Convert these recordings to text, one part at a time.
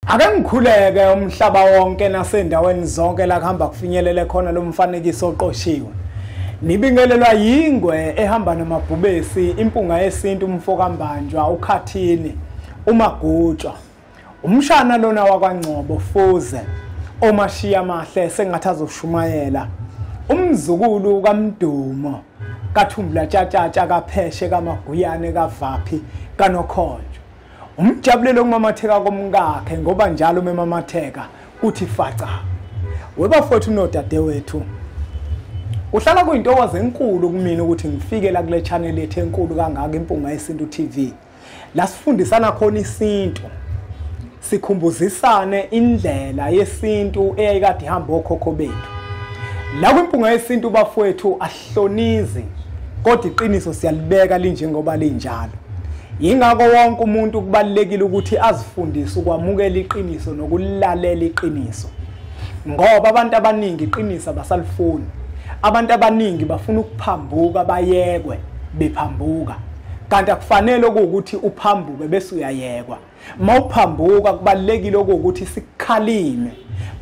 Ake ngikhuleke umhlaba wonke nasendaweni zonke la kuhamba kufinyelele khona lo mfanekiso oqoshiwe. Nibingelelwa yingwe ehamba namabhubesi, impunga yesintu, umfokambanjwa, ukhathini, umagutshwa. Umshana lona wakwaNgcobo Fuze, omashiya mahle sengathi azoshumayela. Umzukulu kaMdumo, kaThumbula tshatshatsha kapheshe kaMaguyane kaVaphi kaNokhonjo. Umjabulelo kumamatheka komkakhe ngoba njalo memamatheka kuthi faca. Webafowethu nodadewethu, kuhlala kuyintokozo enkulu kumina ukuthi ngifike la kule channel yethu enkulu kangaka, Impunga Yesintu TV. La sifundisana khona isintu, sikhumbuzisane indlela yesintu eyayikade ihamba okhokho bethu. La kwiMpunga Yesintu bafowethu asihlonizi, kodwa iqiniso siyalibeka linjengoba linjalo. Yingakho wonke umuntu kubalulekile ukuthi azifundise ukwamukela iqiniso nokulalela iqiniso, ngoba abantu abaningi iqiniso abasalifuni. Abantu abaningi bafuna ukuphambuka, bayekwe bephambuka, kanti akufanele ukuthi uphambuke bese uyayekwa. Mawuphambuka kubalulekile ukuthi sikukhalime,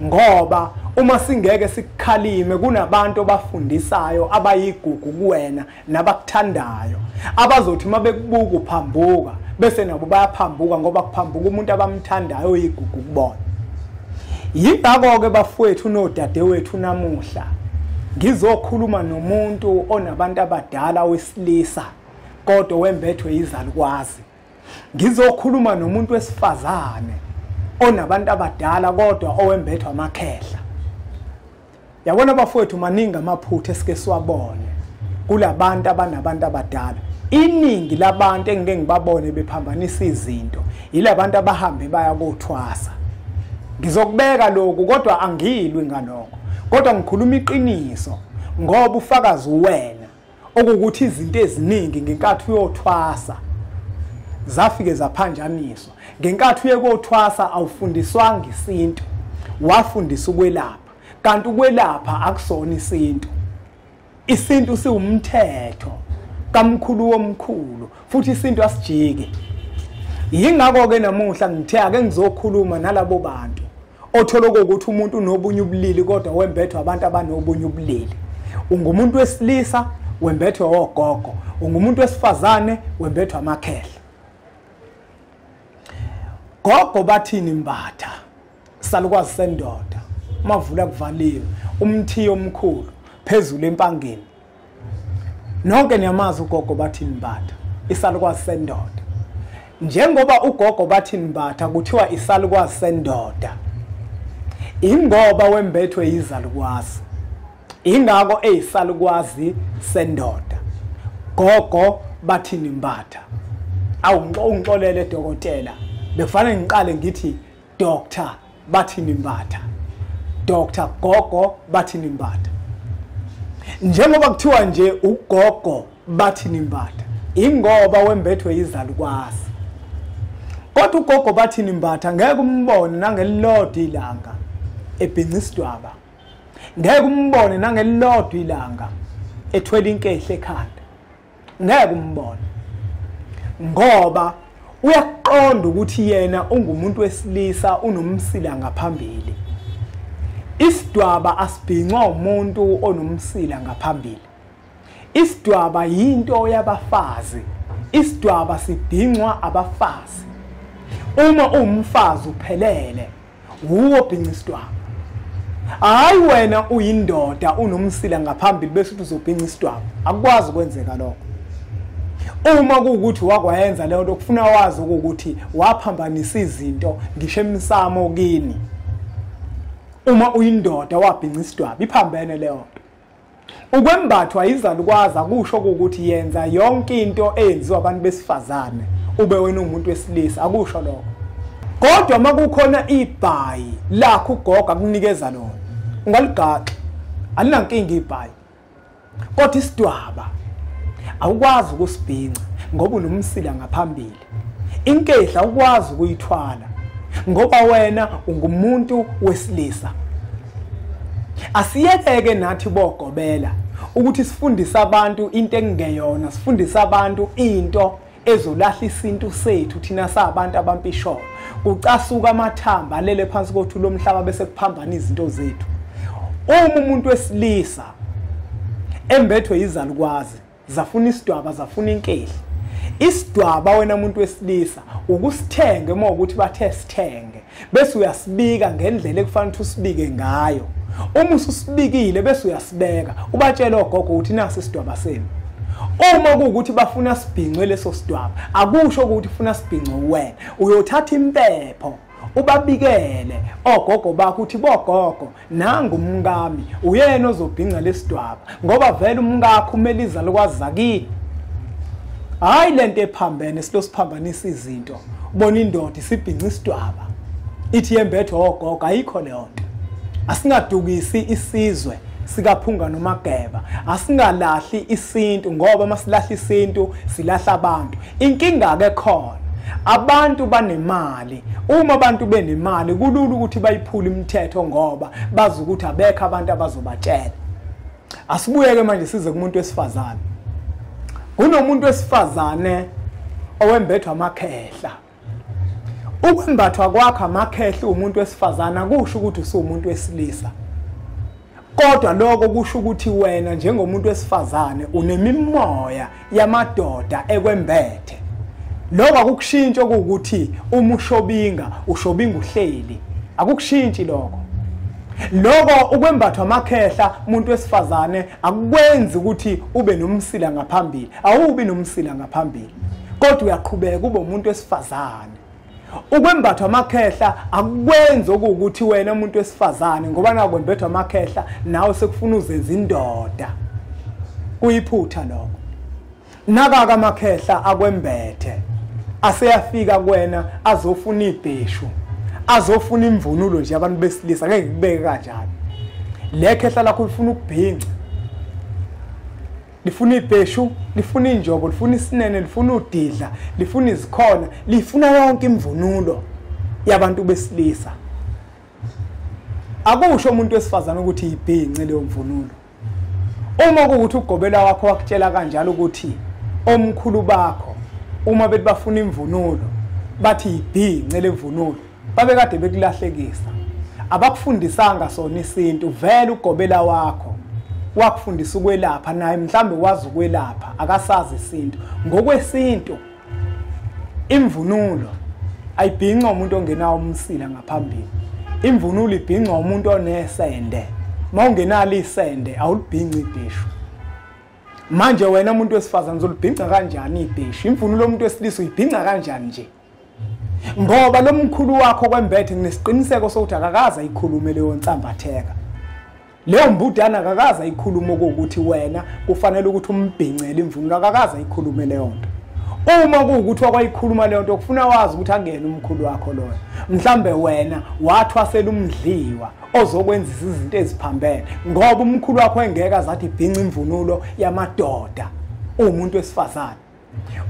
ngoba uma singeke sikukhalime kunabantu abafundisayo abayigugu kuwena nabakuthandayo, abazothi mabekubuka uphambuka bese nabo bayaphambuka, ngoba kuphambuka umuntu abamthandayo oyigugu kubona. Yingakho-ke bafowethu nodadewethu namuhla ngizokhuluma nomuntu onabantu abadala wesilisa kodwa wembethwe izalukwazi. Ngizokhuluma nomuntu wesifazane onabantu abadala kodwa owembethwe amakhehla. Yabona bafowethu, maningi amaphutha esike siwabone kulabantu abanabantu abadala. Iningi labantu engike ngibabone bephambanisa izinto yilabantu abahambe baya kothwasa. Ngizokubeka lokhu kodwa angilwi ngalokho, kodwa ngikhuluma iqiniso ngoba ufakazi wena okuwukuthi izinto eziningi ngenkathi uyothwasa zafike zaphanjaniswa. Ngenkathi uye kothwasa awufundiswanga isintu, wafundisa ukwelapha, kanti ukwelapha akusona isintu. Isintu siwumthetho kamkhulu womkhulu, futhi isintu asijiki. Yingakho-ke namuhla ngithe ake ngizokhuluma nalabo bantu othola ukuthi umuntu unobunye ubulili kodwa wembethwe abantu abanobunye ubulili. Ungumuntu wesilisa wembethwe ogogo, ungumuntu wesifazane wembethwe amakhehla. Gogo bathini Mbatha, salukwazi sendoda, mavula kuvaliwe, umthiyo omkhulu phezulu empangeni. Nonke niyamazi ugogo bathini Mbatha, isalukwazi sendoda. Njengoba ugogo bathini Mbatha kuthiwa isalukwazi sendoda, ingoba wembethwe izalukwazi, ingakho eyisalukwazi sendoda. Gogo bathini Mbatha, awungixolele dokotela, bekufanele ngiqale ngithi Doctor bathini Mbatha, Doctor Gogo bathini Mbatha. Njengoba kuthiwa nje ugogo bathini Mbatha, ingoba wembethwe izalukwazi. Kodwa ugogo bathini Mbatha ngeke umbone nangelilodwa ilanga ebhinca isidwaba, ngeke umbone nangelilodwa ilanga ethwele inkehla ekhanda, ngeke umbone, ngoba uyaqonda ukuthi yena ungumuntu wesilisa unomsila ngaphambili. Isidwaba asibhincwa umuntu onomsila ngaphambili. Isidwaba yinto yabafazi, isidwaba sibhincwa abafazi. Uma uwumfazi uphelele, wuwo obhinca isidwaba. Hayi wena uyindoda unomsila ngaphambili bese uthi uzobhinca isidwaba, akukwazi ukwenzeka lokho. Uma kuwukuthi wakwayenza leyo nto, kufuna wazi ukuthi waphambanisa izinto ngisho emsamo kini. Uma uyindoda wabhinca isidwaba, iphambene leyo nto. Ukwembathwa izalukwazi akusho ukuthi yenza yonke into eyenziwa abantu besifazane ube wena umuntu wesilisa, akusho lokho. Kodwa makukhona ibhayi lakho ugogo akunikeza lona, ungaligaxa, alinankinga ibhayi. Kodwa isidwaba awukwazi ukusibhinca ngoba unomsila ngaphambili. Inkehla awukwazi ukuyithwala ngoba wena ungumuntu wesilisa. Asiyekeke nathi bogobela ukuthi sifundise abantu into engeyona, sifundise abantu into ezolahla isintu sethu thina sabantu abampisholo. Kucasuka amathamba alele phansi kothuli lomhlaba bese kuphambana izinto zethu. Uma umuntu wesilisa embethwe izalukwazi, zafuna isidwaba, zafuna inkehli. Isidwaba wena umuntu wesilisa ukusithenge uma ukuthi bathe sithenge, bese uyasibika ngendlela ekufanele ukuthi usibike ngayo. Uma ususibikile bese uyasibeka, ubatshele ogogo ukuthi nasi isidwaba senu. Uma kuwukuthi bafuna sibhincwe leso sidwaba, akusho ukuthi ufuna sibhincwe wena. Uyothatha impepho ubabikele ogogo bakho ukuthi bogogo nangu umkami, uyena ozobhinca lesidwaba, ngoba vele umkakho kumele izalukwazi zakini. Hayi lento ephambene, silosiphambanisa izinto. Ubona indoda isibhinca isidwaba ithi yembethwe ogogo, ayikho leyo nto. Asingadukisi isizwe sikaphunga nomageba, asingalahli isintu, ngoba masilahla isintu silahla abantu. Inkinga ke khona, abantu banemali. Uma abantu benemali kulula ukuthi bayiphule imithetho ngoba bazi ukuthi abekho abantu abazobatshela. Asibuyeke manje size kumuntu wesifazane. Kunomuntu wesifazane owembethwa amakhehla. Ukwembathwa kwakho amakhehla umuntu wesifazane akusho ukuthi usuwumuntu wesilisa, kodwa lokho kusho ukuthi wena njengomuntu wesifazane unemimoya yamadoda ekwembethe. Lokho akukushintshi ukuthi uma ushobinga ushobinga uhleli, akukushintshi lokho. Lokho ukwembathwa amakhehla umuntu wesifazane akukwenzi ukuthi ube nomsila ngaphambili, awubi nomsila ngaphambili, kodwa uyaqhubeka ube umuntu wesifazane. Ukwembathwa amakhehla akukwenzi ukuthi wena umuntu wesifazane ngoba nakwembethwa amakhehla nawe sekufuna uzenze indoda. Kuyiphutha lokho. Nakaka amakhehla akwembethe aseyafika kuwena azofuna ibheshu, azofuna imvunulo nje abantu besilisa, ngeke kubeke kanjalo. Le khehla lakho lifuna ukubhinca, lifuna ibheshu, lifuna injobo, lifuna isinene, lifuna udidla, lifuna izikhona, lifuna yonke imvunulo yabantu besilisa. Akusho umuntu wesifazane ukuthi ibhince leyo mvunulo. Uma kuwukuthi ugobela wakho wakutshela kanjalo ukuthi omkhulu bakho uma bethi bafuna imvunulo bathi ibhince lemvunulo, babekade bekulahlekisa, abakufundisanga sona isintu. Vele ugobela wakho wakufundisa ukwelapha, naye mhlambe wazi ukwelapha, akasazi isintu. Ngokwesintu imvunulo ayibhinca umuntu ongenawo umsila ngaphambili, imvunulo ibhinca umuntu onesende. Mawungenalo isende awulibhinci ibheshu. Manje wena umuntu wesifazane uzolibhinca kanjani ibheshu? Imvunulo yomuntu wesilisa uyibhinca kanjani nje? Ngoba lo mkhulu wakho kwembethe nginesiqiniseko sokuthi akakaze ayikhulume leyo nsambatheka, leyo mbudana akakaze ayikhulume ukuthi wena kufanele ukuthi umbhincele imvunulo, akakaze ayikhulume leyo nto. Uma kuwukuthi wakwayikhuluma leyo nto kufuna wazi ukuthi akuyena umkhulu wakho loyo, mhlambe wena wathwasela umdliwa ozokwenzisa izinto eziphambene, ngoba umkhulu wakho engeke azathi ibhinca imvunulo yamadoda uwumuntu wesifazane.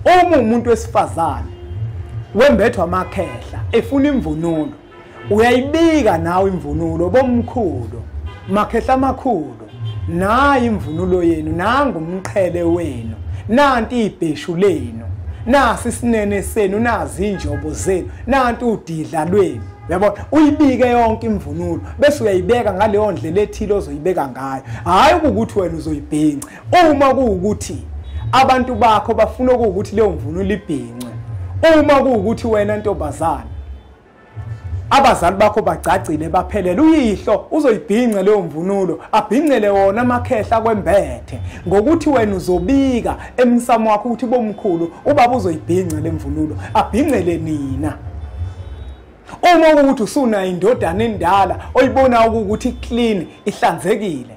Uma umuntu wesifazane wembethwa amakhehla efuna imvunulo, uyayibika nawe imvunulo bomkhulu, makhehla amakhulu, nayi imvunulo yenu, nangu umqhele wenu, nanti ibheshu lenu, nasi isinene senu, nazi injobo zenu, nanti udidla lwenu. Uyabona, uyibike yonke imvunulo bese uyayibeka ngaleyo ndlela ethile ozoyibeka ngayo. Hayi ukuthi wena uzoyibhinca. Uma kuwukuthi abantu bakho bafuna ukuthi leyo mvunulo ibhincwe, uma kuwukuthi wena ntombazana abazali bakho bagcagcile baphelele, uyihlo uzoyibhinca leyo mvunulo, abhincele wona amakhehla kwembethe, ngokuthi wena uzobika emsamo wakho ukuthi bomkhulu ubaba uzoyibhinca le mvunulo, abhincele nina. Uma ukuthi usunayo indodana endala oyibona ukuthi clean ihlanzekile,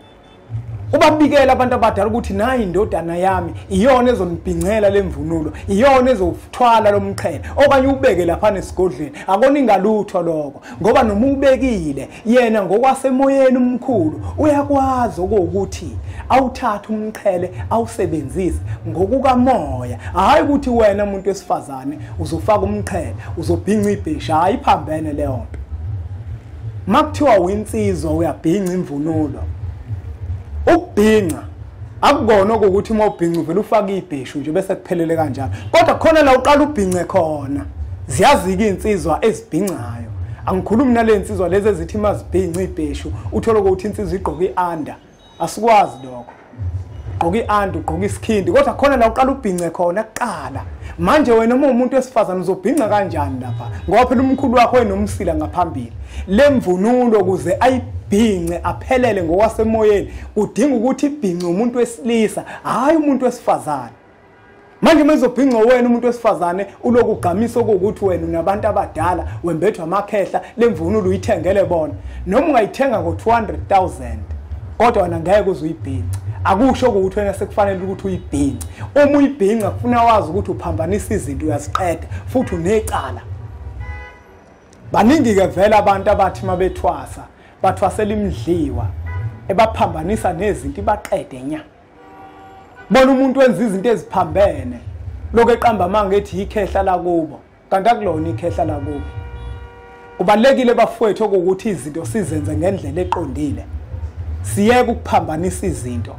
ubabikela abantu abadala ukuthi nayi indodana yami iyona ezonibhincela lemvunulo, iyona ezothwala lomqhele, okanye ubeke lapha nesigodlweni. Akona ingalutho lokho, ngoba noma ubekile yena ngokwasemoyeni umkhulu uyakwazi ukuthi awuthathe umqhele awusebenzise ngokukamoya. Hayi ukuthi wena umuntu wesifazane uzofaka umqhele uzobhinca ibhesha, hayi iphambene leyo nto. Makuthiwa uyinsizwa uyabhinca imvunulo, ukubhinca Akukona ukuthi uma ubhinca uvela ufake ibheshu nje bese kuphelele kanjalo, kodwa khona la uqala ubhince khona. Ziyazika insizwa ezibhincayo. Angikhulumi nalensizwa lezi ezithi mazibhinca ibheshu uthole ukuthi insizwa igqoke ianda. Asikwazi lokho. Gqoka ianda, ugqoka isikhindi, kodwa khona la uqala ubhince khona kuqala. Manje wena uma umuntu wesifazane uzobhinca kanjani lapha? Ngoba phela umkhulu wakho enomsila ngaphambili. Lemvunulo kuze ayibhince aphelele ngokwasemoyeni kudinga ukuthi ibhince umuntu wesilisa, hayi umuntu wesifazane. Manje mezobhinca wena umuntu wesifazane uloku ugqamisa ukuthi wena unabantu abadala, wembethwa amakhehla, lemvunulo uyithengele bona. Noma ungayithenga ngo-200,000 kodwa wena ngeke uze uyibhince. Akusho ukuthi wena sekufanele ukuthi uyibhince. Uma uyibhinca kufuna wazi ukuthi uphambanisa izinto, uyaziqeda futhi unecala. Baningi ke vele abantu abathi mabethwasa bathwasela imidliwa ebaphambanisa nezinto ibaqede nya. Bona umuntu wenza izinto eziphambene lokho eqamba amanga ethi ikhehla lakubo, kanti akulona ikhehla lakubo. Kubalekile bafowethu ukuthi izinto sizenze ngendlela eqondile, siyeke ukuphambanisa izinto.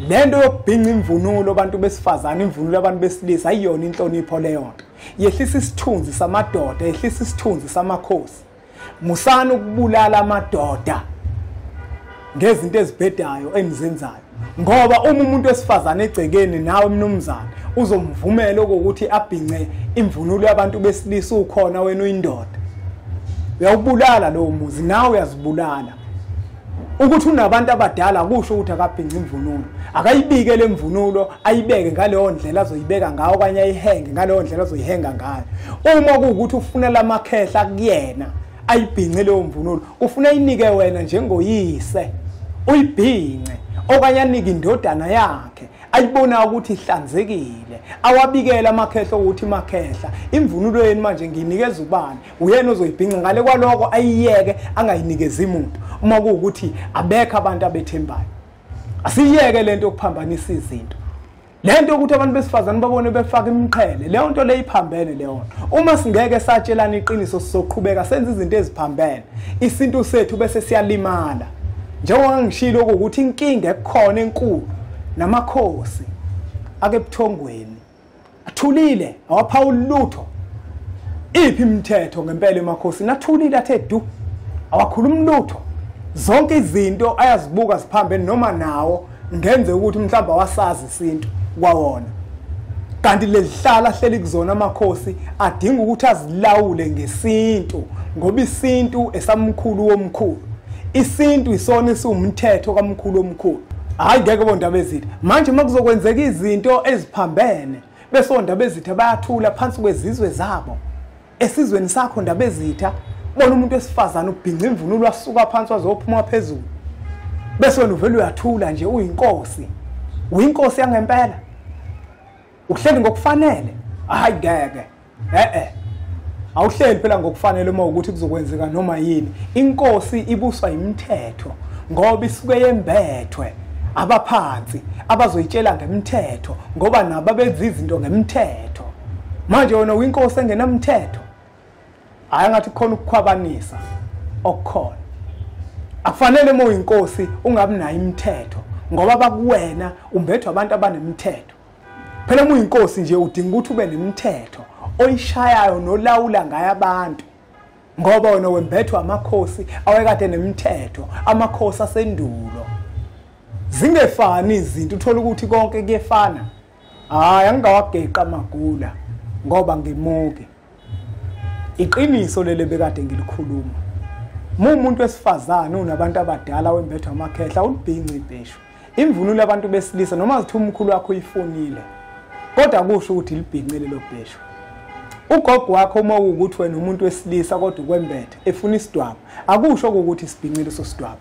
Lento yokubhinca imvunulo abantu besifazane, imvunulo abantu besilisa, ayiyona inhlonipho leyo nto. Yehlisa isithunzi samadoda, yehlisa isithunzi samakhosi. Musani ukubulala amadoda ngezinto ezibhedayo enizenzayo, ngoba uma umuntu wesifazane egcekeni nawe mnumzane uzomvumela ukuthi abhince imvunulo yabantu besilisa ukhona wena uyindoda, uyawubulala lowo muzi, nawe uyazibulala. Ukuthi unabantu abadala kusho ukuthi akabhince imvunulo, akayibike lemvunulo, ayibeke ngaleyo ndlela azoyibeka ngayo okanye ayihenge ngaleyo ndlela azoyihenga ngayo. Uma kuwukuthi ufuna lamakhehla kuyena ayibhince leyo mvunulo, ufuna ayinike wena njengoyise uyibhince, okanye anike indodana yakhe ayibona ukuthi ihlanzekile, awabikela amakhehla ukuthi makhehla imvunulo yenu manje ngiyinikeza ubani, uyena ozoyibhinca. Ngale kwaloko ayiyeke angayinikezi umuntu uma kuwukuthi abekho abantu abethembayo. Asiyeke lento yokuphambanisa izinto, lento ukuthi abantu besifazane babone befaka imiqhele, leyo nto leyiphambene leyo nto. Uma singeke satshelana iqiniso sizoqhubeka senze izinto eziphambene, isintu sethu bese siyalimala. Njengoba ngishilo ukuthi inkinga ekukhona enkulu namakhosi ake ebuthongweni athulile, awaphawuli lutho. Iphi imithetho ngempela emakhosini? Athulile athe du, awakhulumi lutho. Zonke izinto ayazibuka ziphambene, noma nawo ngenze ukuthi mhlawumbe awasazi isintu kwawona. Kanti lezihlala ahleli kuzona amakhosi adinga ukuthi azilawule ngesintu, ngoba isintu esamkhulu womkhulu, isintu isona esiwumthetho kamkhulu omkhulu. Hayi ngeke bondaba ezitha. Manje uma kuzokwenzeka izinto eziphambene bese ondaba ezitha bayathula phansi kwezizwe zabo. Esizweni sakho ndaba ezitha, bona umuntu wesifazane ubhinca imvunulo asuka phansi wazophuma phezulu, bese wena uvela uyathula nje, uyinkosi, uyinkosi yangempela, uhleli ngokufanele. Hayi ngeke, awuhleli phela ngokufanele uma ukuthi kuzokwenzeka noma yini. Inkosi ibuswa imithetho, ngoba isuke yembethwe abaphansi abazoyitshela ngemthetho, ngoba nabo benza izinto ngemthetho. Manje wena uyinkosi engenamthetho, hayi ngathi kukhona ukukhwabanisa okukhona. Akufanele uma uyinkosi ungabi nayo imithetho, ngoba bakuwena umbethwa abantu abanemithetho. Phela uma uyinkosi nje udinga ukuthi ube nemithetho oyishayayo nolawula ngayo abantu, ngoba wena wembethwa amakhosi awekade nemithetho, amakhosi asendulo. Zingefani izinto, uthola ukuthi konke kuyefana. Hayi angingawageqa amagula ngoba ngimuke. Iqiniso leli bekade ngilikhuluma. Uma umuntu wesifazane unabantu abadala wembethwa amakhehla, ulibhinca ibheshu. Imvunulo yabantu besilisa noma zithi umkhulu wakho uyifunile, kodwa kusho ukuthi libhincile lo bheshu. Ugogo wakho uma ukuthi wena umuntu wesilisa kodwa ukwembethe efuna isidwaba, akusho ukuthi sibhincile sosidwaba.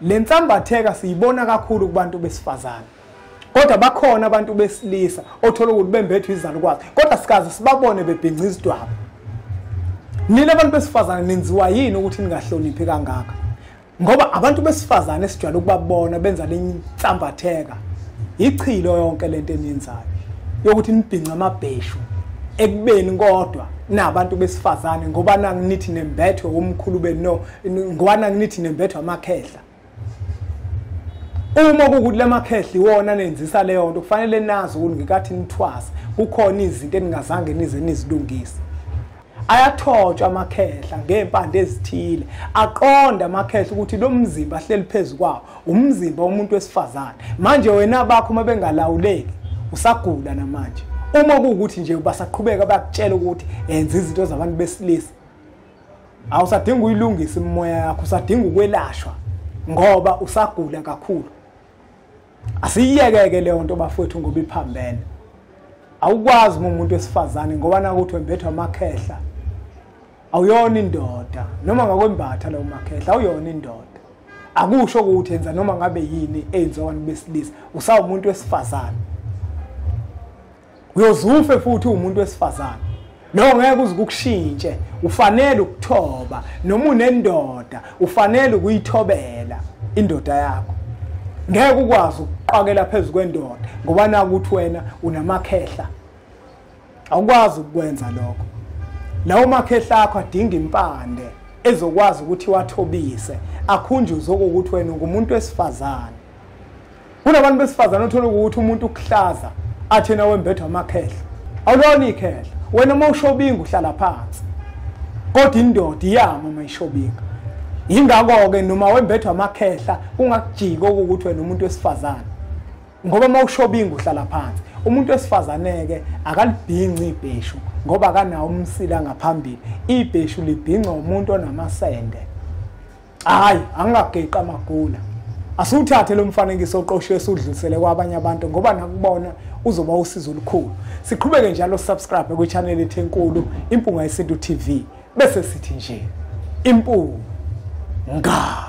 Le nsambatheka siyibona kakhulu kubantu besifazane, kodwa bakhona abantu besilisa othola ukuthi bembethwe izalukwazi, kodwa sikaze sibabone bebhinca izidwaba. Nina abantu besifazane nenziwa yini ukuthi ningahloniphi kangaka? Ngoba abantu besifazane esijwayele ukubabona benza le nsambatheka, ichilo yonke lento eniyenzayo yokuthi nibhince amabheshu ekubeni kodwa nabantu besifazane, ngoba nanginithi nembethwe omkhulu beno, ngoba nanginithi nembethwe amakhehla. Uma kuwukuthi lamakhehla iwona nenzisa leyo nto, kufanele nazi ukuthi ngikathi nithwasa kukhona izinto eningazange nize nizilungise. Ayathotshwa amakhehla ngempande ezithile, aqonda amakhehla ukuthi lo mzimba ahleli phezu kwawo umzimba womuntu wesifazane. Manje wena bakho uma bengalawuleki usagula namanje. Uma kuwukuthi nje basaqhubeka bayakutshela ukuthi enza izinto zabantu besilisa, awusadinga uyilungise imimoya yakho, usadinga ukwelashwa ngoba usagula kakhulu. Asiyiyekeke leyo nto bafowethu ngoba iphambene. Awukwazi uma umuntu wesifazane ngoba nakuthi wembethwa amakhehla, awuyona indoda. Noma ngakwembatha lawo makhehla, awuyona indoda. Akusho ukuthi enza noma ngabe yini eyenziwa abantu besilisa, usawumuntu wesifazane. Uyozufe futhi umuntu wesifazane. Lo ngeke uze kukushintshe, ufanele ukuthoba. Noma unendoda ufanele ukuyithobela indoda yakho. Ngeke ukwazi ukuqakela phezu kwendoda ngoba nakuthi wena unamakhehla, awukwazi ukwenza lokho. Lawo makhehla akho adinga impande ezokwazi ukuthi wathobise, akhunjuzwe ukuthi wena ungumuntu wesifazane. Kunabantu besifazane othola ukuthi umuntu ukuhlaza athi yena wembethwa amakhehla. Awulona ikhehla wena, uma ushobinga uhlala phansi, kodwa indoda iyama uma ishobinga. Yingakho-ke noma wembethwa amakhehla kungakujiki okuwukuthi wena umuntu wesifazane, ngoba uma ushobinga uhlala phansi. Umuntu wesifazane-ke akalibhinci ibheshu ngoba akanawo umsila ngaphambili. Ibheshu libhinca umuntu onamasende. Hhayi, angingageqi amagula. Asiwuthathe lo mfanekiso oqoshiwe siwudlulisele kwabanye abantu ngoba nakubona uzoba usizo olukhulu. Siqhubeke njalo, subscribe kwi-channel ethu enkulu Impunga Yesintu TV, bese sithi nje impunga.